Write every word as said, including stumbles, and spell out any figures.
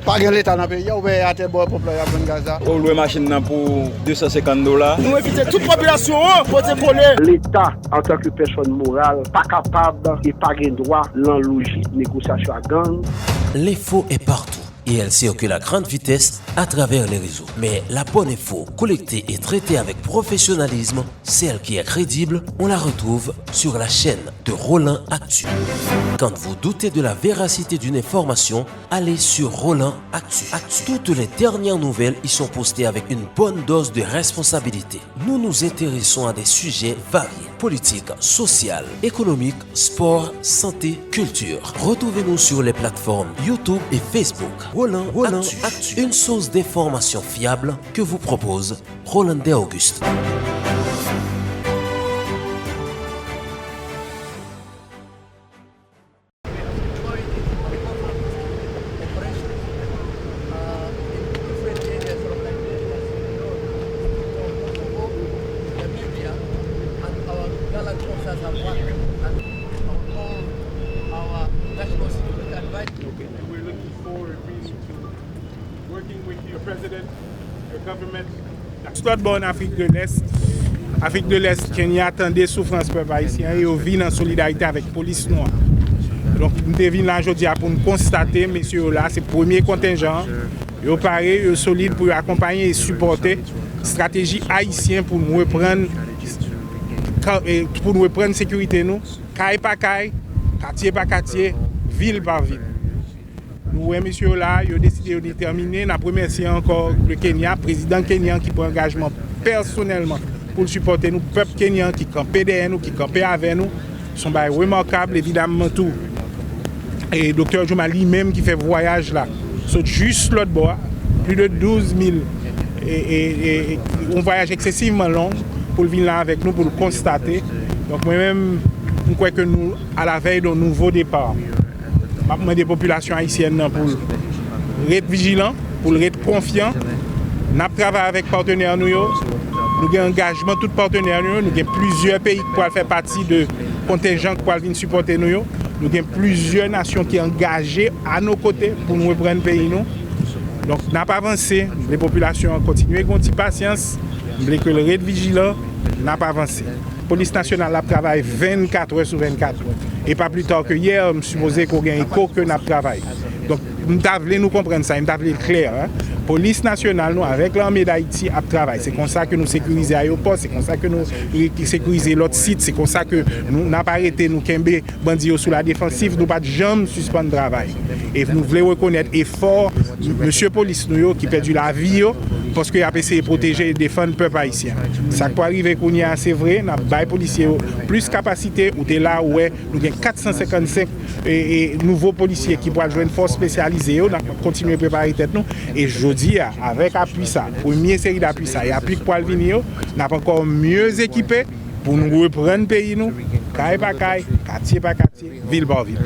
Pa gen Leta nan peyi a, ou wè atè bò ponp la y ap vann gaz la. Ou lwe machin nan pou de san senkant dola. Nou envite tout popilasyon an pote kole. Leta, antanke pèsòn moral, pa kapab e pa gen dwa nan lojik negosyasyon ak gang. L'info est partout et elle circule à grande vitesse à travers les réseaux. Mais la bonne info, collectée et traitée avec professionnalisme, celle qui est crédible, on la retrouve sur la chaîne de Roland Actu. Quand vous doutez de la véracité d'une information, allez sur Roland Actu. Actu. Toutes les dernières nouvelles y sont postées avec une bonne dose de responsabilité. Nous nous intéressons à des sujets variés, politique, social, économique, sport, santé, culture. Retrouvez-nous sur les plateformes YouTube et Facebook. Roland, Roland Actu, Actu, une source d'information fiable que vous propose Rollander Auguste. Okay, and we're looking forward really to working with your president, your government. Sou lòt bò an Afrik de Lès, Afrik de Lès, Kenya tande soufrans pèp ayisyen an e yo vin an solidarite avèk polis nou an. Donk, m te vin la jodi a pou n konstate mesye yo la, se premye kontenjan an. Yo pare, yo solid pou yo akonpaye e sipòte estrateji ayisyen pou n reprann, ka- e pou n reprann sekirite nou, kay pa kay, katye pa katye, vil pa vil. Nou wè mesye yo la, yo deside, yo detèmine. N ap remèsye ankò le Kenya, prezidan kenyan ki pran angajman pèsonèlman pou l sipòte nou, pèp kenyan ki kanpe dèyè nou, ki kanpe avè nou. Se yon bagay remakab, evidamman tou. E Doktè Juma li menm ki fè vwayaj la, sot jis lòt bò a, plis de douz mil, e, e, e, e, yon vwayaj eksesivman long pou l vin la avèk nou, pou l konstate. Donk mwen menm, m kwè ke nou alavèy de yon nouvo depa. M ap mande popilasyon ayisyèn nan pou l ret vijilan, pou l ret konfyan. N ap travay avèk patnè nou yo. Nou gen angajman tout patnè nou yo. Nou gen plizyè peyi ki pral fè pati de kontenjan ki pral vin sipòte nou yo. Nou gen plizyè nasyon ki angaje a nos côtés pou nou reprann peyi nou. Donk, n ap avanse. M vle popilasyon an kontinye gen yon ti pasyans. M vle ke l ret vijilan. N ap avanse. Polis nasyonal la ap travay vennkat è sou vennkat. E pa pli ta ke yè, m sipoze ke w gen eko ke n ap travay. Donk, m ta vle nou konprann sa, e m ta vle l klè, en. Polis nasyonal nou avèk Lame d Ayiti ap travay. Se konsa ke nou sekirize ayewopò, se konsa ke nou re- sekirize lòt sit, se konsa ke nou, n ap arete, nou kenbe bandi yo sou la defansiv, nou pa t janm sispann travay. E nou vle rekonèt efò mesye polis nou yo ki pèdi lavi yo, paske y ap eseye pwoteje e defann pèp ayisyen. Sa k pral rive kounye a, se vre, n ap bay polisye yo plis kapasite, ou te la, ou wè, nou gen kat san senkannsenk e, e, nouvo polisye ki pral jwenn fòs espesyalize yo, n ap kontinye prepare tèt nou, e jodi a, avèk apui sa, premye seri dapui sa, e apui k pral vini yo, n ap ankò mye ekipe pou nou reprann peyi nou, kay pa kay, katye pa katye, vil pa vil.